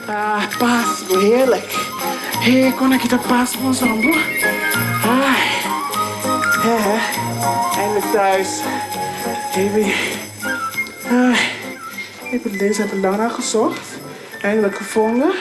Ah, Pascu, heerlijk. He, kon aki ta Pascu ons hombo? Ai, hè, hè, eindelijk thuis. Baby, ai, ik heb deze heb ik lang naar gezocht. Eindelijk gevonden.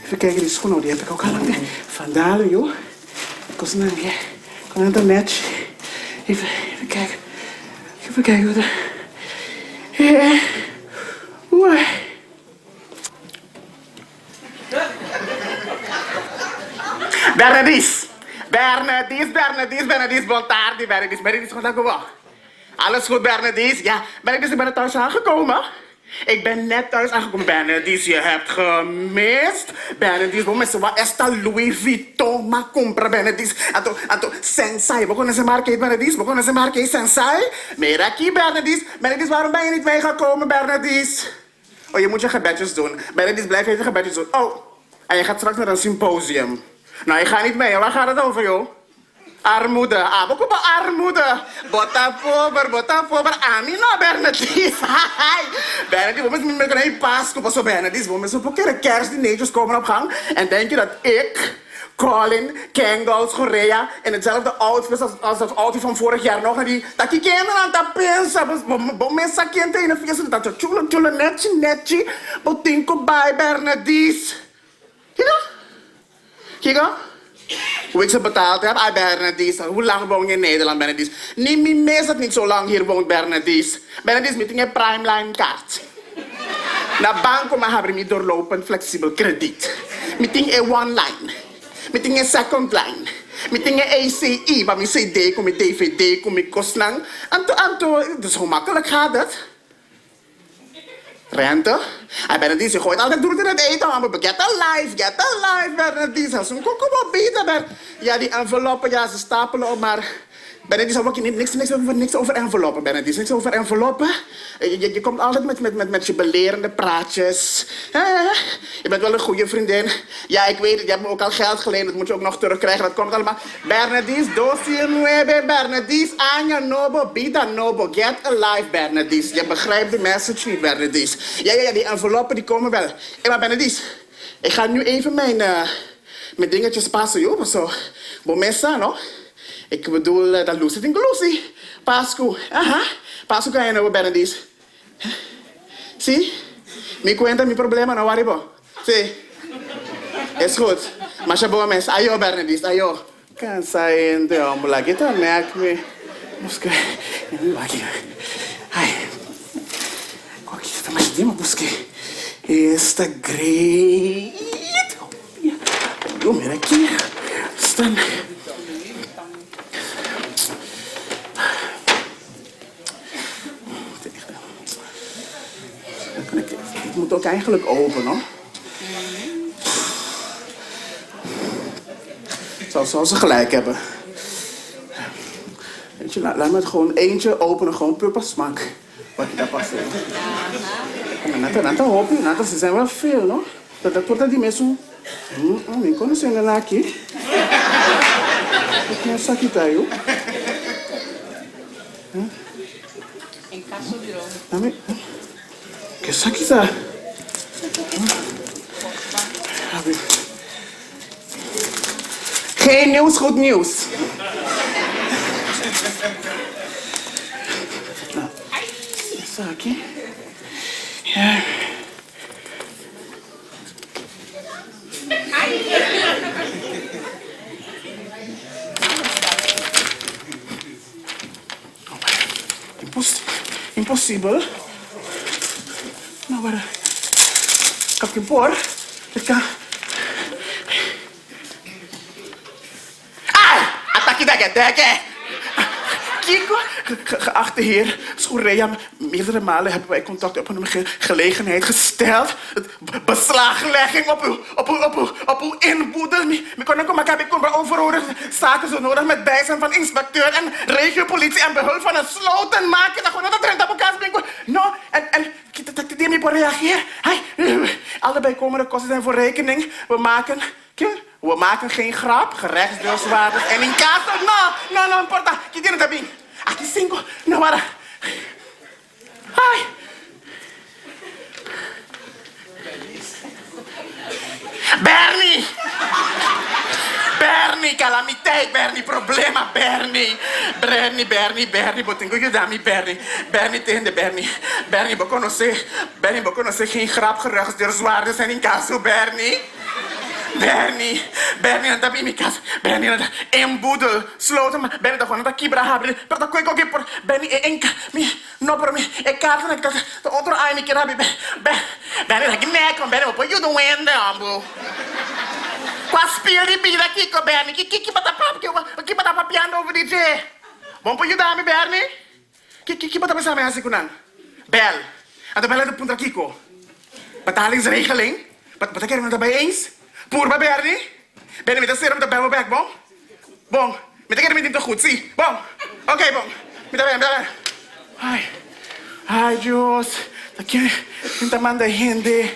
Even kijken, die schoenen, oh, die heb ik ook al lang. Vandalen, joh. Kost een hè. Kon het match. Even, even kijken. Even kijken wat er... Hè, oei. Bernadis! Bernadis, Bernadis, Bernadis, bon tardi, Bernadis. Bernadis, kon ta ku bo? Alles goed, Bernadis? Ja, Bernadis, ik ben net thuis aangekomen. Ik ben net thuis aangekomen. Bernadis, je hebt gemist. Bernadis, bo mester wak esta Louis Vuitton m'a kumpra, Bernadis. Anto, anto, Sensai, bo konosé marka ei, Bernadis? Bo konosé marka ei, Sensai? Mira aki, Bernadis. Bernadis, waarom ben je niet meegekomen, Bernadis? Oh, je moet je gebedjes doen. Bernadis, blijf even gebedjes doen. Oh, en je gaat straks naar een symposium. Nou, ik ga niet mee. Waar gaat het over, joh? Armoede. Abo ku bo armoede. Bo ta pober, bo ta pober. Ami no, Bernadis. Hai. Bernadis, bo mes mi mester hei Pasku paso Bernadis, bo mes no por kere kerstdineetjes komen op gang. En denk je dat ik, Colin, Kangol, Schorea in hetzelfde outfit als, als dat outfit van vorig jaar nog naar die... Ta ki kendenan ta pensa? Bo, bo, bo mes sa ken ta in e fiesta ta chulo, chulo, nechi, nechi. Bo tin ku bai, Bernadis. Kiko? Kiko? Hoe ik ze betaald heb? Ai, Bernadis, hoe lang woon je in Nederland, Bernadis? Ni mi mes dat niet zo lang hier woont, Bernadis. Bernadis, mi tin e Primeline kaart. Na banco mi a habri mi doorlopend flexibel krediet. Mi tin e one line. Mi tin e second line. Mi tin e ACI pa mi CD ku mi dvd ku mi kosnan. Anto, anto, dus hoe makkelijk gaat het? Rente? Ai Bernadis, je gooit altijd roet in het eten, man. Get a life, get a life, Bernadis. Hasun koko bo bida, Ber. Ja, die enveloppen, ja, ze stapelen op, maar... Bernadis, hou ik niks, niks, over, niks over enveloppen, Bernadis. Niks over enveloppen. Je, je, je komt altijd met, met, met, met je belerende praatjes. Je bent wel een goede vriendin. Ja, ik weet het, je hebt me ook al geld geleend. Dat moet je ook nog terugkrijgen. Dat komt allemaal. Bernadis, dossier nueve, Bernadis, aña nobo, bida nobo. Get a life, Bernadis. Je begrijpt de message niet, Bernadis. Ja, ja, ja, die enveloppen die komen wel. Hé, maar Bernadis, ik ga nu even mijn, uh, mijn dingetjes passen, joh. Zo. Bo mesa, no? Ik bedoel, uh, dat Lucy tin Lucy. Pascu. Aha. Pascu kan je nou, Bernadis. Si? Mi cuenta mi problema, no worry bo. Si. Is goed. Masha bon mes. Ayo, Bernadis, ayo. Cansa hende, homber. Laga e ta nek mi. Busca. Mi wak Ai. Cu aki ta masha dima busca. Esta great. Ayo, mira aki. Stan. Het moet ook eigenlijk open, hoor. Zal, zal ze gelijk hebben. Weet je, laat, laat me het gewoon eentje openen, gewoon puur pa smaak. Wat ik daar pas Nata, nata hopi, nata, ze zijn wel veel, no? Dat dat wordt die mesu. Mm, mm, mi kono sende na aki. Ik ken saki tayo. En caso di ro. Dame. Ke saki ta? Geen nieuws, goed nieuws. Esaki. Ja. Imposibel. No, maar kap ki por. Dit kan. Ai! Ataki deke deke! Kiko, geachte heer Schoerea, meerdere malen hebben wij contact opgenomen, gelegenheid gesteld. Beslaglegging op uw, op uw, op uw, op uw inboedel. Mi, mi kon ook maar ik kon overhoren zaken zo nodig met bijzijn van inspecteur en regiopolitie en behulp van een slotenmaker. Dan gewoon dat rent op elkaar springen. No, en, en, dat mi por reageer. Hey, alle bijkomende kosten zijn voor rekening. We maken, we maken geen grap, gerechtsdeurwaarders en incasso. No, no, no importa. Ki tiene tabin? Aki cinco, no, wara. Ai. Bernie! Bernie, kalamiteit, Bernie, problema, Bernie! Bernie, Bernie, Bernie, bo tin ku yuda mi, Bernie. Bernie, tende, Bernie. Bernie, bo konosé, Bernie, bo konosé geen grap gerugsdeurswaarde zijn in kaso, Bernie. Bernie, Bernie, nan ta bin mi kas, Bernie, nan ta emboedel, sloten, Bernie ta nan ta kibra habri, pero ta koe koke por, Bernie, e enka, mi. No, pero mi e karta na ta otro aña mi kier habi be be bene na nek bene bo por yuda un hende hombo kua spiel di bida kiko Bernie ki ki bo ta papia ki bo ta papiando over di dje bo por yuda mi Bernie ki ki bo ta pensa mi hasi ku nan bel anto bel a ta puntra kiko betalingsregeling bo ta kere mi no ta bai eens purba Bernie Bernie mi ta sera mi ta bel bo bek bon. Bon, mi ta kere mi tin ta goed, si. Bon, ok, bon. Mi ta bem, mi ta bem. Ai, ai Dios, ta ken ken ta manda hende?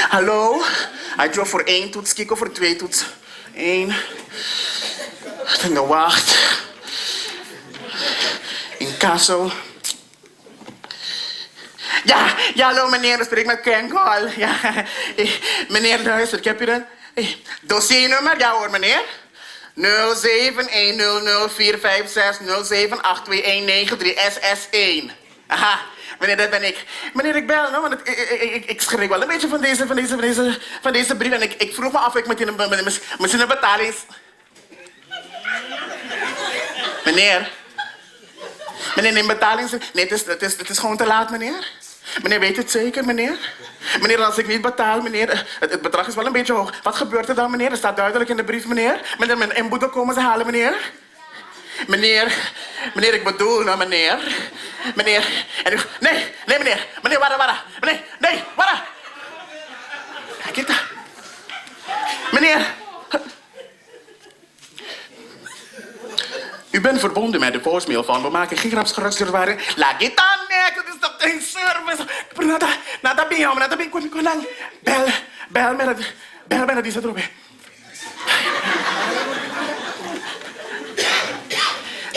Hallo? Ai Dios, voor één toets, kiko voor twee toets? Eén. Tenga wacht. Incasso. Ja, ja, hallo meneer, u spreekt met Ken Call. Ja, meneer, luister, ik heb hier een dossiernummer. Ja hoor, meneer. 07100456078219 SS1. Aha, meneer, dat ben ik. Meneer, ik bel, no, want ik, ik, ik, schrik wel een beetje van deze, van deze, van deze, van deze brief. En ik, ik vroeg me af of ik meteen een, misschien een betalings... Meneer. Meneer, neem betaling. Nee, het is, het, is, het is gewoon te laat, meneer. Meneer, weet het zeker, meneer? Meneer, als ik niet betaal, meneer, het, het bedrag is wel een beetje hoog. Wat gebeurt er dan, meneer? Dat staat duidelijk in de brief, meneer. Meneer, mijn inboedel komen ze halen, meneer. Meneer, meneer, ik bedoel, nou, meneer. Meneer, en u, nee, nee, meneer. Meneer, wara, wara. Meneer, nee, wara. Kijk daar. Meneer. U bent verbonden met de voicemail van We maken geen grapsgerugsdeurswaarde. La guitarra, dat is toch geen service. Pero nada, nada bin, hombre, nada bin. Kom, kom lang. Bel, bel met het, bel met het, die zit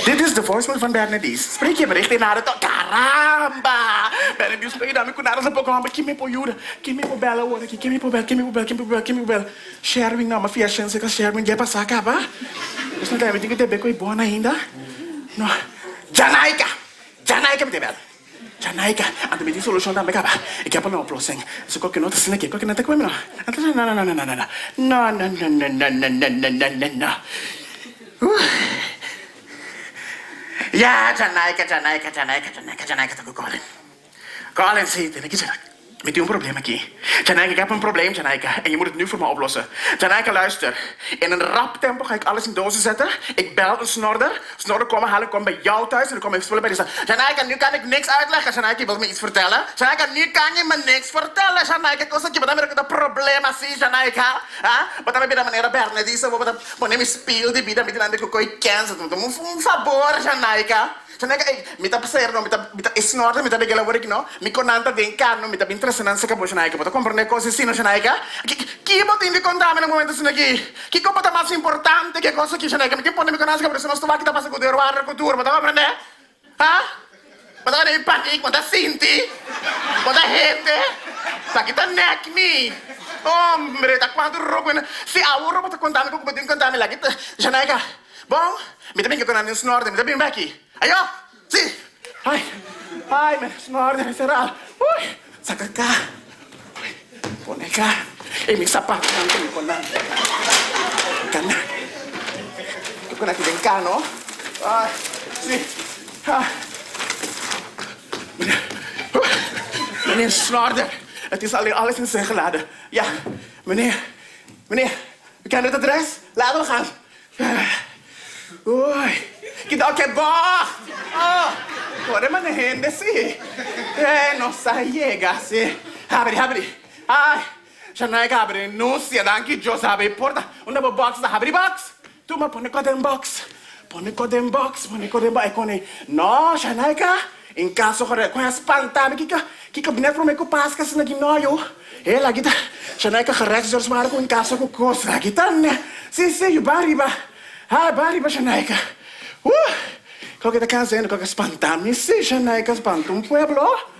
Dit is de voicemail van Bernadise. Spreek je bericht in naar het... Caramba! Bernadise, spreek je daarmee con nada tampoco, hombre. Kim me por ayuda? Kim me por bellen hoor? Kim me por bel, kim me por bel, kim me por bel, kim me por bel. Sherwin no, ma fia shense ka Sherwin dje pasa kaba. Nos no debe tin ku debe ku e bon ainda. No. Janaika! Janaika mi ta bel. Janaika, anto mi tin solushon tambe kaba. E ke pone oplossing. So koke no ta asina ke, koke no ta kome no. Anto no no no no no no no. No no no no no no no no no no no. Ya, Janaika, Janaika, Janaika, Janaika, Janaika ta ku Colin. Colin, sí, tene ki Janaika. Mi tin un probleem aki. Janaika, ik heb een probleem, Janaika. En je moet het nu voor me oplossen. Janaika, luister. In een rap tempo ga ik alles in dozen zetten. Ik bel een snorder. Snorder, kom me halen. Ik kom bij jou thuis en ik kom even spullen bij je staan. Janaika, nu kan ik niks uitleggen. Janaika, je wilt me iets vertellen? Janaika, nu kan je me niks vertellen. Janaika, cosa ki bo ta mira ku ta problema si, Janaika? Ha? Bo ta bira manera Bernadise, bo ta pone mi spiel di bida mi dilanti ku koi kens. Un fabor, Janaika. Janaika, ey, mi ta ser no, mi ta, mi ta e snorte, mi ta regla awor aki no, mi konan ta den kar no, mi ta bin trese nan seka bo, Janaika, bo ta komprende kos así no, Janaika? Ki, ki bo tin di konta mi na momento asina aki? Kiko bo ta mas importante ke kos aki, Janaika? Mi tin pone mi konan seka bo, si nos ta wak ta pasa ku deur warda ku tur, bo ta komprende? Ha? Bo ta wak panik, bo ta sinti, bo ta hende, esaki ta nek mi. Hombre, ta kuantu roko, si awor bo ta konta mi ku bo tin konta mi, laki ta, Janaika. Bon, mi ta bin ke konan den snorde, mi ta bin beki. Ayo! Si! Ai, ai, mi snorde mi sera. Ui, saka ka. Ui, pone ka. E mi sapatonan ku mi konan. Kana. Mi pone aki den ka, no? Ai, si. Ha. Meneer, meneer Snorder, het is al alles in zijn geladen. Ja, meneer, meneer, u kent het adres? Laten we gaan. Uy, kita oke bocht! Oh, kore mane hende si. Eh, nos a yega si. Habri, habri. Ay, Shanaik habri nusia, danki Dios habri porta. Unda bo box ta? Habri box. Tuma, pone ko den box. Pone ko den box, pone ko den box. E kone, no, Shanaika, in kaso gore, kon a spanta mi. Kiko, kiko net prome ku Paska asina ki no, yo. He lagi ta Shanaika gerechtsdeurs ware ku in kaso ku kos lagi ta ne si si yu ba riba ha ba riba Shanaika uh koke ta kansa hende koke spanta mi si Shanaika spanta un pueblo.